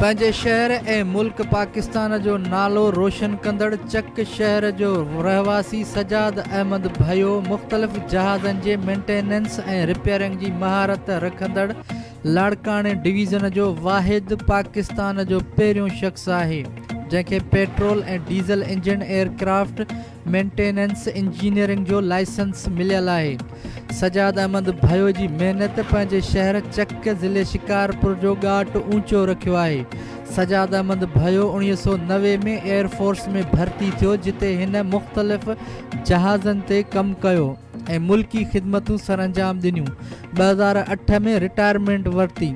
پنهنجي شهر ۽ ملڪ پاڪستان جو نالو روشن ڪندڙ چڪ شهر جو رهواسي سجاد احمد ڀيو مختلف جهازن جي مينٽيننس ۽ رپيئرنگ جي مهارت رکندڙ لاڙڪاڻي ڊويزن جو واحد پاڪستان جو پهريون شخص آهي جنهن کي petrol ۽ diesel engine aircraft maintenance engineering جو لائسنس مليل آهي. سجاد احمد ڀيو جي محنت پنهنجي شهر چڪ ضلعي شڪارپور جو ڳاٽ اوچو رکيو آهي. سجاد احمد ڀيو 1990 ۾ ايئر فورس ۾ ڀرتي ٿيو جتي هن مختلف جهازن تي ڪم ڪيو ۽ ملڪي خدمتون سرانجام ڏنيون. 2008 ۾ رٽائرمينٽ ورتي.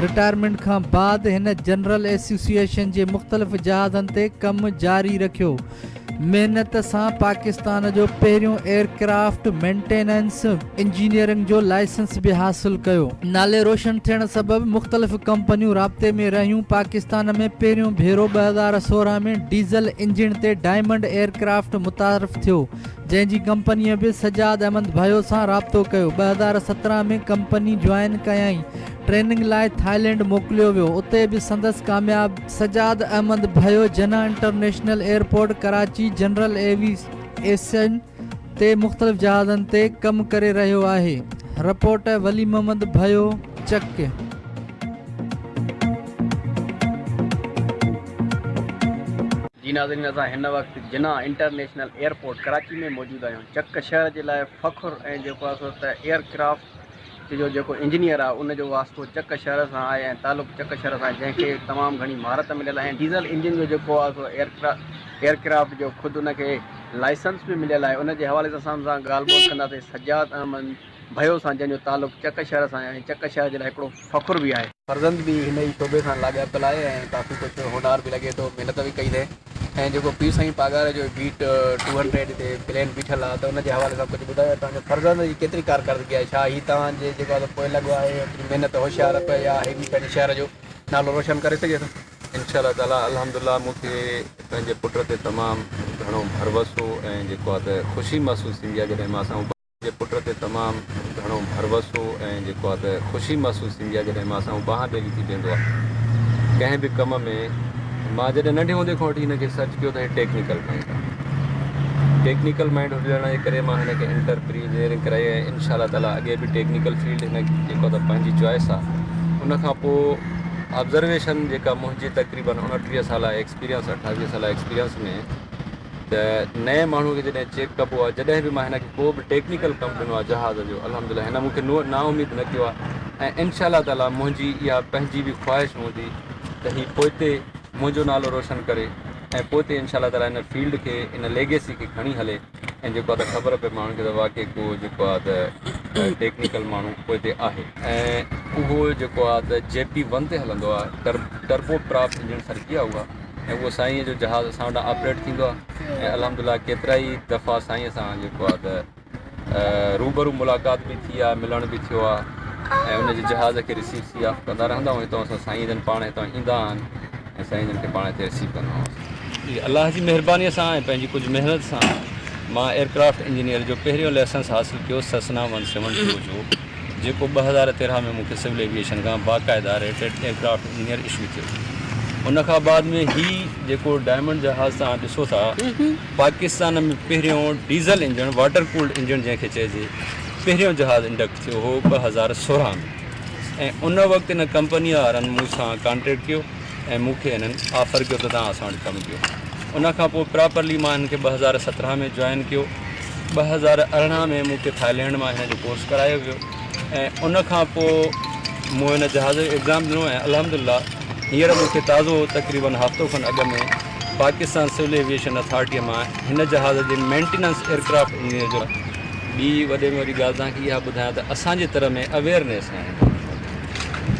رٽائرمينٽ کان بعد هن جنرل ايسوسيئيشن جي مختلف جهازن تي ڪم جاري رکيو. محنت سان پاڪستان جو پهريون ايئر ڪرافٽ مينٽيننس انجنيئرنگ جو لائسنس به حاصل ڪيو. نالي روشن ٿيڻ سبب مختلف ڪمپنيون رابطي ۾ رهيون. پاڪستان ۾ پهريون ڀيرو 2016 ۾ ڊيزل انجڻ تي ڊائمنڊ ايئر ڪرافٽ متعارف ٿيو، جنهن جي ڪمپنيء به سجاد احمد ڀيو سان رابطو ڪيو. 2017 ۾ ڪمپني جوائن ڪيائين. ٽريننگ لاء ٿائيلينڊ موڪليو ويو، اتي به سندس ڪامياب. Sajjad Ahmed Bhayo Jinnah international airport Karachi general aviation تي مختلف جهازن تي ڪم ڪري رهيو آهي. رپورٽ، ولي محمد ڀيو، چڪ. جي ناظرين اسان هن وقت جناح انٽرنيشنل ايئرپورٽ ڪراچي ۾ موجود آهيون چڪ شهر جي لاء فخر ۽ جيڪو آهي سو ته ايئر ڪرافٽ جو جيڪو انجنيئر آهي ان جو واسطو چڪ شهر سان آهي ۽ تعلق چڪ شهر سان آهي جنهن کي تمام گهڻي مهارت مليل آهي ۽ ڊيزل انجن جو جيڪو آهي سو ايئر ڪرافٽ جو خود ان کي لائسنس به مليل آهي ان جي حوالي سان اسان سان ڳالهه ٻولهه ڪنداسين سجاد احمد ڀيو سان جنهن جو تعلق چڪ شهر سان آهي ۽ چڪ شهر جي لاء هڪڙو فخر به آهي. فرزند به هن ئي شعبي سان لاڳاپيل آهي ۽ ڪافي ڪجهه هونهار به لڳي ٿو محنت به ڪئي اٿئي. ۽ جيڪو پير سائين پاڳاري جو بي ٽو هنڊريڊ تي پلين بيٺل آهي ته ان جي حوالي سان ڪجهه ٻڌايو توهان جو فرزند جي ڪيتري ڪارڪردگي آهي ڇا هي توهان جي جيڪو آهي پوء لڳو آهي اوتري محنت هوشيارپ يا هي به پنهنجي شهر جو نالو روشن ڪري سگهي ٿو. انشاء الله تعالي الحمدلله مون کي پنهنجي پٽ تي تمام گهڻو ڀروسو ۽ جيڪو آهي ته خوشي محسوس ٿيندي آهي جڏهن مان سان جي پٽ تي تمام گهڻو ڀروسو ۽ جيڪو آهي ته خوشي محسوس ٿيندي آهي جڏهن مان سان هو ٻانهن ٻيلي ٿي بيهندو آهي ڪنهن به ڪم ۾ مان جڏهن ننڍي هوندي کان وٺي هن کي سرچ ڪيو ته هي ٽيڪنيڪل مائنڊ آهي ٽيڪنيڪل مائنڊ هجڻ جي ڪري مان هن کي انٽر پري انجنيئرنگ ڪرائي ۽ انشاء الله تعالي اڳي به ٽيڪنيڪل فيلڊ هن جيڪو آهي ته پنهنجي چوائس آهي ان کان پوء آبزرويشن جيڪا منهنجي تقريبن 29 سال ايڪسپيرينس 28 سال ايڪسپيرينس ۾ ته نئين ماڻهو کي جڏهن چيڪ ڪبو آهي جڏهن به مان هن کي ڪو به ٽيڪنيڪل ڪم ڏنو آهي جهاز جو الحمدلله هن مون کي نااميد نه ڪيو آهي ۽ انشاء الله تعالي منهنجي اها پنهنجي به خواهش هوندي ته هي پوئتي منهنجو نالو روشن ڪري ۽ پوئتي انشاء الله تعالي ان فيلڊ کي ان ليگيسي کي کڻي هلي ۽ جيڪو آهي ته خبر پئي ماڻهن کي ته واقعي ڪو جيڪو آهي ته ٽيڪنيڪل ماڻهو پوئتي آهي ۽ اهو جيڪو آهي ته جي پي ون تي هلندو آهي ٽربو پراپ انجڻ سڏبي آهي اها ۽ اهو سائينء جو جهاز اسان وٽان آپريٽ ٿيندو آهي ۽ الحمد لله ڪيترائي دفعا سائينء سان جيڪو آهي ته روبرو ملاقات به ٿي آهي ملڻ به ٿيو آهي ۽ ان جي جهاز کي رسيو سي آف ڪندا رهندا آهيون هتان اسان سائين جن پاڻ هتان ايندا آهن ۽ سائين جن کي پاڻ هتي رسيو ڪندا آهيون. الله جي مهربانيء سان ۽ پنهنجي ڪجهه محنت سان مان ايئرڪرافٽ انجنيئر جو پهريون لائسنس حاصل ڪيو سسنا ون سيون ٽو جو جيڪو 2013 ۾ مون کي سول ايوي ايشن کان باقاعده ريٽيڊ ايئرڪرافٽ انجنيئر اشو ٿيو. ان کان بعد ۾ هي جيڪو ڊائمنڊ جهاز توهان ڏسو ٿا پاڪستان ۾ پهريون ڊيزل انجڻ واٽر ڪولڊ انجڻ جنهن کي چئجي پهريون جهاز انڊڪٽ ٿيو هو 2016 ۾ ۽ ان وقت ان ڪمپني وارن مون سان ڪانٽريڪٽ ڪيو ۽ مون کي هنن آفر ڪيو ته توهان اسان وٽ ڪم ڪيو ان کان پوء پراپرلي مان هن کي 2017 ۾ جوائن ڪيو 2018 ۾ مون کي ٿائلينڊ مان هن جو ڪورس ڪرايو ويو ۽ ان کان پوء مون هن جهاز جو ايگزام ڏنو ۽ الحمد لله هينئر مون کي تازو تقريبن هفتو کن اڳ ۾ پاڪستان سول ايوي ايشن اٿارٽيء مان هن جهاز جي مينٽيننس ايئرڪرافٽ انجنيئر جو ٻي وڏي ۾ وڏي ڳالهه توهان کي اها ٻڌايان ته اسان جي تر ۾ اويئرنيس ناهي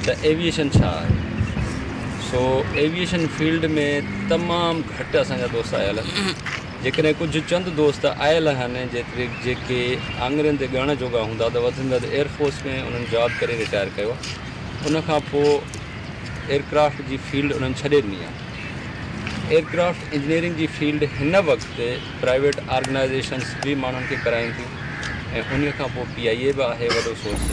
ته ايوي ايشن ڇا آهي سو ايوي ايشن فيلڊ ۾ تمام گهٽ اسان جا دوست آيل آهن جيڪڏهن ڪجهه چند دوست آيل آهن جيتري جيڪي آڱرين تي ڳڻڻ جوڳا هوندا ته وڌ ۾ وڌ ايئر فورس ۾ انهن جاب ڪري رٽائر ڪيو آهي ان کان پوء ايئرڪرافٽ جي فيلڊ انهن ڇڏي ڏني آهي ايئرڪرافٽ انجنيئرنگ جي فيلڊ هن وقت پرائيويٽ آرگنائيزيشنس به ماڻهن کي ڪرائين ٿيون ۽ انهي کان پوء پي آئي اي به آهي وڏو سورس.